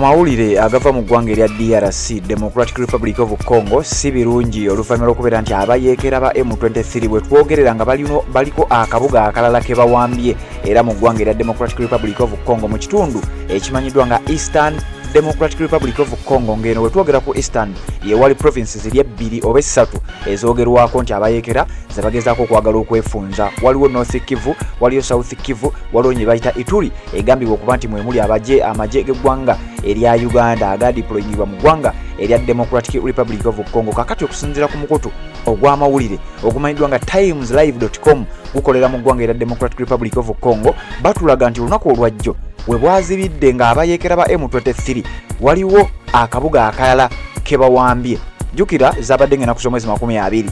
Mawulire agava mu ggwanga erya DRC, Democratic Republic of Congo, si birungi oluvannyuma lw'okubeera nti abayeekera ba M23 bwe twogerera nga baliko akabuga akalala ke bawambye, era mu ggwanga erya Democratic Republic of Congo, mu kitundu ekimanyiddwa nga Eastern Democratic Republic of Congo, ng'eno bwe twogera ku Eastern yewali provinces ziri ebbiri oba essatu ezoogerwako nti abayeekera ze bagezaako okwagala okwefunza. Waliwo North Kivu, waliyo South Kivu, waliwo nye bayita Ituri, egambibwa okuba nti mwemuli abaje amagye g'eggwanga erya Uganda agadeployingibwa mu ggwanga erya Democratic Republic of Congo. Kakati okusinziira ku mukutu ogw'amawulire ogumanyiddwa nga timeslive.com, gukolera mu ggwanga erya Democratic Republic of Congo, batulaga nti olunaku olwajjo we bwazibidde ng'abayeekera ba M23 waliwo akabuga akalala ke bawambye. Jjukira zabadde ng'ennaku z'omwezi 20,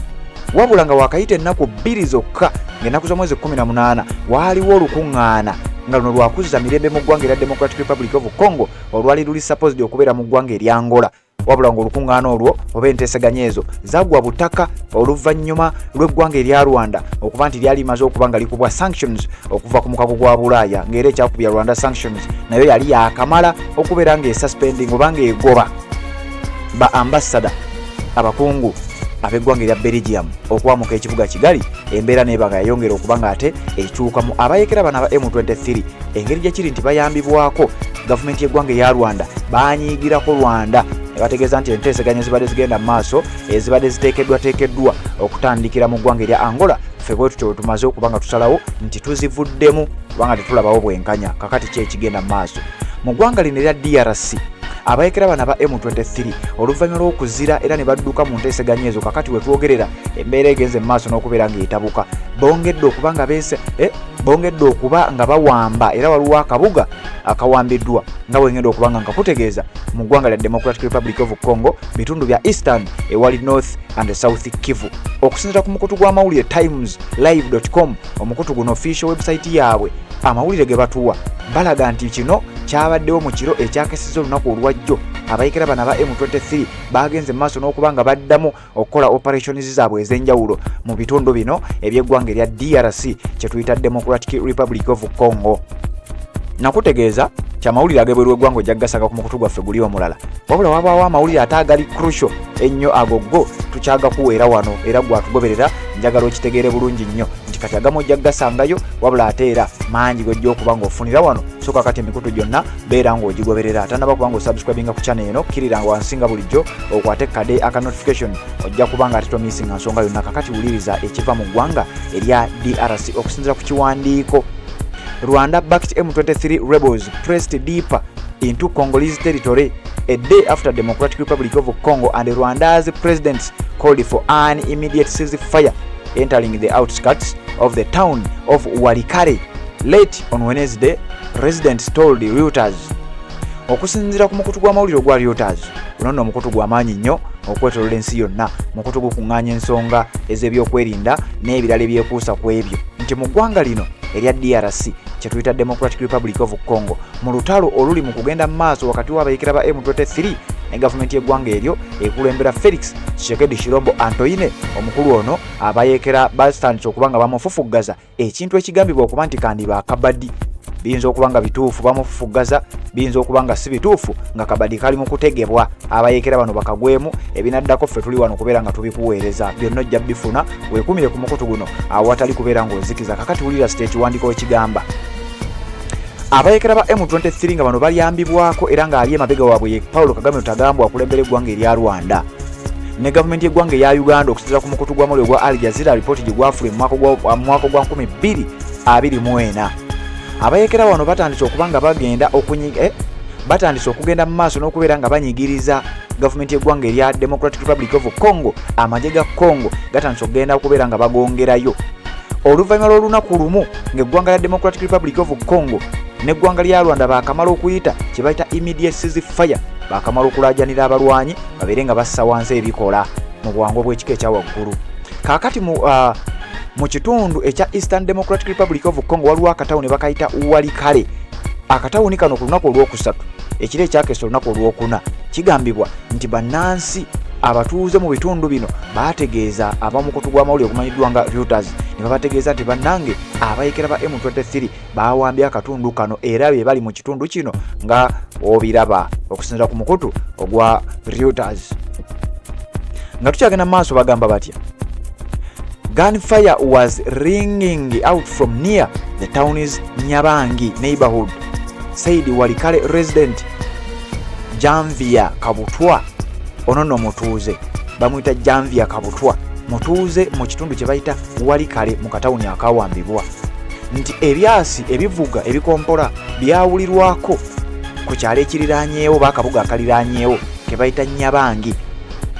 wabula nga wakayita ennaku 2 zokka, ng'ennaku z'omwezi 18, waaliwo olukuŋŋaana nga luno lwakuzza mirembe mu ggwanga erya Democratic Republic of Congo, olwali luli supposed okubeera mu ggwanga erya Angola, wabula ng'olukuŋŋaana olwo oba enteeseganya ezo zagwa butaka oluvannyuma lw'eggwanga erya Rwanda okuba nti lyali limaze okuba nga likubwa sanctions okuva ku mukago gwa Bulaaya, ng'era ekyakubya Rwanda sanctions nayo yali yakamala okubeera ng'esuspending oba ng'egoba ba ambassador, abakungu ab'eggwanga erya Belgium, okwamuka ekibuga Kigali. Embeera neeba nga yayongera okuba nga ate ekyukamu. Abayekera bano aba M23, engeri gyekiri nti bayambibwako gavumenti y'eggwanga eya Rwanda, banyiigirako Rwanda ne bategeeza nti enteeseganya zibadde zigenda mu maaso ezibadde ziteekeddwateekeddwa okutandikira mu ggwanga erya Angola, ffe bwe tutyo bwe tumaze okuba nga tusalawo nti tuzivuddemu kubanga tetulabawo bwenkanya. Kakati ki ekigenda mu maaso mu ggwanga lino erya DRC? Abayekera bano aba M23, oluvannyuma lw'okuzira era ne badduka mu nteeseganya ezo, kakati we twogerera embeera egenze mu maaso n'okubeera ng'etabuka. Bongedde okuba nga beese, bongedde okuba nga bawamba, era waliwo akabuga akawambiddwa nga bwengenda okuba nga nkakutegeeza mu ggwanga lya Democratic Republic of Congo, bitundu bya Eastern ewali North and South Kivu. Okusinziira ku mukutu gw'amawulire timeslive.com, omukutu guno official website yaabwe, amawulire ge batuwa balaga nti kino kyabaddewo mu kiro ekyakeseza olunaku olwajjo. Abayekera bano aba M23 bagenze mu maaso n'okuba nga baddamu okukola operations zaabwe ez'enjawulo mu bitundu bino eby'eggwanga erya DRC, kye tuyita Democratic Republic of Congo. Nakutegeeza kyamawulire ag'ebweru w'eggwanga ojja kugasanga ku mukutu gwaffe guli omulala, wabula wabaawo amawulire ate agali crucial ennyo, ago go tukyagakuweera wano, era gwatugoberera njagala okitegeere bulungi nnyo nti kati agamu ojja kugasangayo, wabula ate era mangi gojja okuba ng'ofunira wano. So kakati emikutu gyonna beera ng'ogigoberera. Tanaba kuba ng'osubscribinga ku channel eno, kkirira wansi nga bulijjo, okwate kade aka notification, ojja kuba nga ate tomisinga nsonga yonna. Kakati wuliriza ekiva mu ggwanga erya DRC. Okusinziira ku kiwandiiko, Rwanda backed M23 rebels pressed deeper into Congolese territory a day after Democratic Republic of Congo and Rwanda's presidents called for an immediate ceasefire, entering the outskirts of the town of Walikale late on Wednesday, residents told Reuters. Okusinziira ku mukutu gw'amawulire ogwa Reuters, guno nno omukutu gw'amaanyi nnyo okwetolola ensi yonna, mukutu gukuŋŋaanya ensonga ez'ebyokwerinda n'ebirala ebyekuusa ku ebyo, nti mu ggwanga lino erya DRC, kye tuyita Democratic Republic of Congo, mu lutalo oluli mu kugenda mu maaso wakati w'abayekera ba M23 ne gavumenti y'eggwanga eryo ekulembera Felix Tshisekedi Tshilombo Antoine, omukulu ono abayeekera batandise okuba nga bamufufuggaza ekintu ekigambibwa okuba nti kandiba akabadi. Biyinza okuba nga bituufu bamufufuggaza, biyinza okuba nga si bituufu, nga kabadi kali mu kutegebwa abayeekera bano bakagwemu. Ebinaddako ffe tuli wano kubeera nga tubikuweereza, byonna ojja bifuna, weekumire ku mukutu guno awatali kubeera ng'ozikiza. Kakati wulira sita ekiwandiiko ekigamba abayeekera ba M23, nga bano balyambibwako era ng'ali emabega waabwe ye Paulo Kagame Rutagambwa, akulembera eggwanga erya Rwanda, ne gavumenti y'eggwanga eya Uganda. Okusinziira ku mukutu gw'amawulire ogwa Al Jazeera, ripooti gye gwafulumya mu mwaka gwa 2024, abayeekera bano batandise okuba nga bagenda okunyiga, batandise okugenda mu maaso n'okubeera nga banyigiriza gavumenti y'eggwanga erya Democratic Republic of Congo. Amagye ga Congo gatandise okugenda okubeera nga bagongerayo oluvannyuma lw'olunaku lumu ng'eggwanga lya Democratic Republic of Congo n'eggwanga lya Rwanda baakamala okuyita kye bayita immediate ceasefire, baakamala okulaajanira abalwanyi babeere nga bassa wansi ebikola mu bwangu bw'ekika ekya waggulu. Kaakati mu kitundu ekya Eastern Democratic Republic of Congo waliwo akatawuni bakayita Walikale. Akatawuni kano ku lunaku olwokusatu, ekiro ekyakesa olunaku olwokuna, kigambibwa nti bannansi abatuuze mu bitundu bino baategeeza abamukutu gw'amawulire ogumanyiddwa nga Reuters, ne babategeeza nti bannange, abayekera ba M23 bawambye akatundu kano era be bali mu kitundu kino nga obiraba. Okusinzira ku mukutu ogwa Reuters. Nga tukyagenda mu maaso, bagamba batya? Gunfire was ringing out from near the town's Nyabangi neighborhood, said Walikale resident Janvia Kabutwa. Ono nno mutuuze, bamuyita Janvia Kabutwa, mutuuze mu kitundu kye bayita Walikale mu katawuni akawambibwa, nti ebyasi ebivuga ebikompola byawulirwako ku kyalo ekiriranyeewo oba akabuga akaliraanyeewo ke bayita Nyabangi.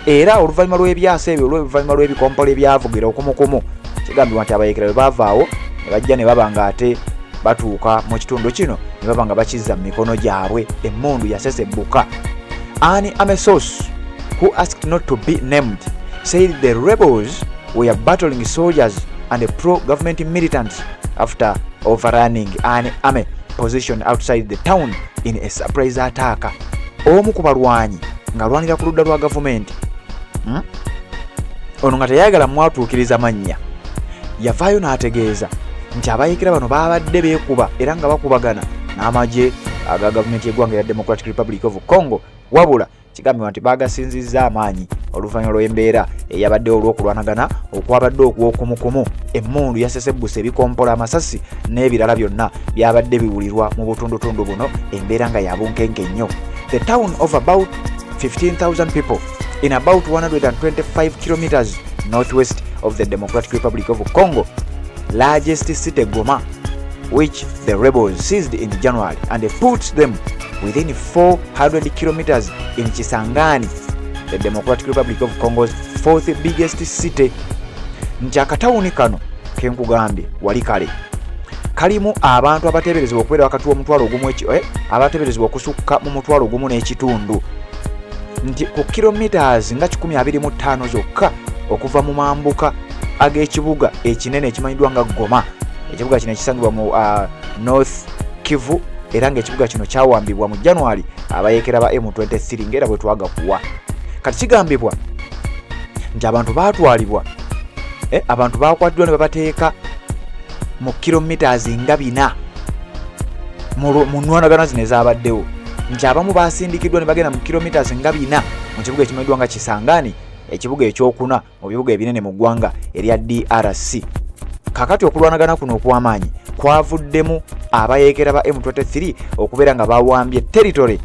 Era oluvannyuma lw'ebyasa ebyo, oluvannyuma lw'ebikompola ebyavugira okumukumu, kigambibwa nti abayeekera bwe baavaawo ne bajja ne baba nga ate batuuka mu kitundu kino ne baba nga bakizza mu mikono gyabwe. Emmundu yasesebbuka. An army source who asked not to be named said the rebels were battling soldiers and pro-government militants after overrunning an army position outside the town in a surprise attack. Omu ku balwanyi ng'alwanira ku ludda lwa gavumenti, Ono nga teyayagala mwatuukiriza mannya, yavaayo n'ategeeza nti abayeekera bano babadde beekuba era nga bakubagana n'amagye aga gavumenti y'eggwanga erya Democratic Republic of Congo, wabula kigambibwa nti bagasinzizza amaanyi oluvannyuma lw'embeera eyabaddewo olw'okulwanagana okwabadde okw'okumukumu. Emmundu yasesebbuse, ebikompola, amasasi n'ebirala byonna byabadde biwulirwa mu butundutundu buno, embeera nga yabunkenke nnyo. The town of about 15,000 people in about 125 kilometers northwest of the Democratic Republic of Congo largest city Goma, which the rebels seized in January and puts them within 400 kilometers in Kisangani, the Democratic Republic of Congo's fourth biggest city. Nti akatawuni kano kenkugambye wali kale kalimu abantu abateeberezebwa okubeera wakati w'omutwalo 1, abateeberezebwa okusukka mu 1,500, nti ku kilometers nga 125 zokka okuva mu mambuka ag'ekibuga ekinene ekimanyiddwa nga Goma. Ekibuga kino ekisangibwa mu North Kivu, era ng'ekibuga kino kyawambibwa mu January abayeekera ba M23, ng'era bwe twagakuwa. Kati kigambibwa nti abantu baatwalibwa, abantu bakwatiddwa ne babateeka mu kilometers nga 400 mu nnwanagana zino ezabaddewo, nti abamu basindikiddwa ne bagenda mu kilometers nga 400 mu kibuga ekimanyiddwa nga Kisangani, ekibuga ekyokuna mu bibuga ebinene mu ggwanga erya DRC. Kakati okulwanagana kuno okw'amaanyi kwavuddemu abayeekera ba M23 okubeera nga bawambye territory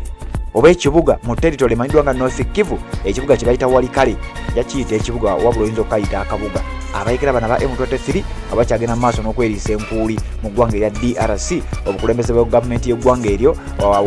oba ekibuga mu territory emanyiddwa nga North Kivu, ekibuga kye bayita Walikale. Yakiyita ekibuga, wabula oyinza okukayita akabuga. Abayeekera bano aba M23 nga bakyagenda mu maaso n'okweriisa enkuuli mu ggwanga erya DRC, obukulembeze bwa gavumenti y'eggwanga eryo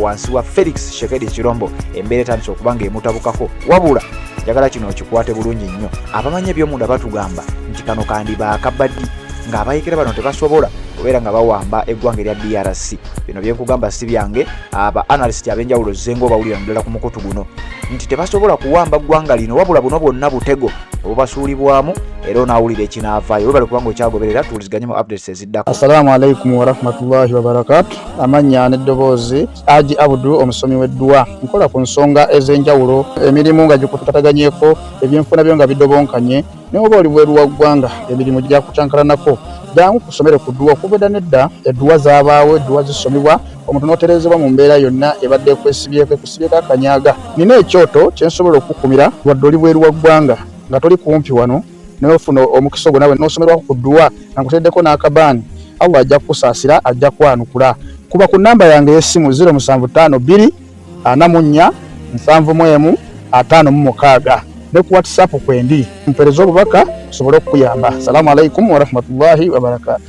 wansi wa Felix Tshisekedi Tshilombo, embeera etandise okuba nga emutabukako. Wabula njagala kino okikwate bulungi nnyo. Abamanyi ebyomunda batugamba nti kano kandiba akabaddi ng'abayeekera bano tebasobola kubeera nga bawamba eggwanga erya DRC. Bino byenkugamba si byange, aba analyst ab'enjawulo zenga obawulira naddala ku mukutu guno, nti tebasobola kuwamba ggwanga lino, wabula buno bwonna butego obubasuulibwamu, era onaawulira ekinaavaayo. Webale kubanga okyagoberera, tuwuliziganye mu updates eziddako. Assalamu alaikum warahmatullahi wabarakatu. Amannya n'eddoboozi, Aji Abudu, omusomi w'edduwa. Nkola ku nsonga ez'enjawulo, emirimu nga gikutataganyeko, ebyenfuna byo nga bidobonkanye, naye oba oli bweru wa ggwanga, emirimu gyakucankalanako, jangu kusomere ku dduwa. Okuva edda nedda edduwa zaabaawo, edduwa zisomebwa omuntu n'otereezebwa mu mbeera yonna ebadde ekwesibyeko, ekusibyeko akanyaga. Nina ekyoto kye nsobola okukukumira wadde oli bweru wa ggwanga, nga toli kumpi wano, naye ofuna omukisa ogwo nawe n'osomerwako ku dduwa nga nkuteddeko n'akabaani. Allah ajja kukusaasira, ajja kwanukula. Kuba ku nnamba yange ey'essimu 0752 44 71 56, ne ku WhatsApp kwendi, mpeereza obubaka nsobole okukuyamba. Salaamu alaikum warahmatullahi wabarakatu.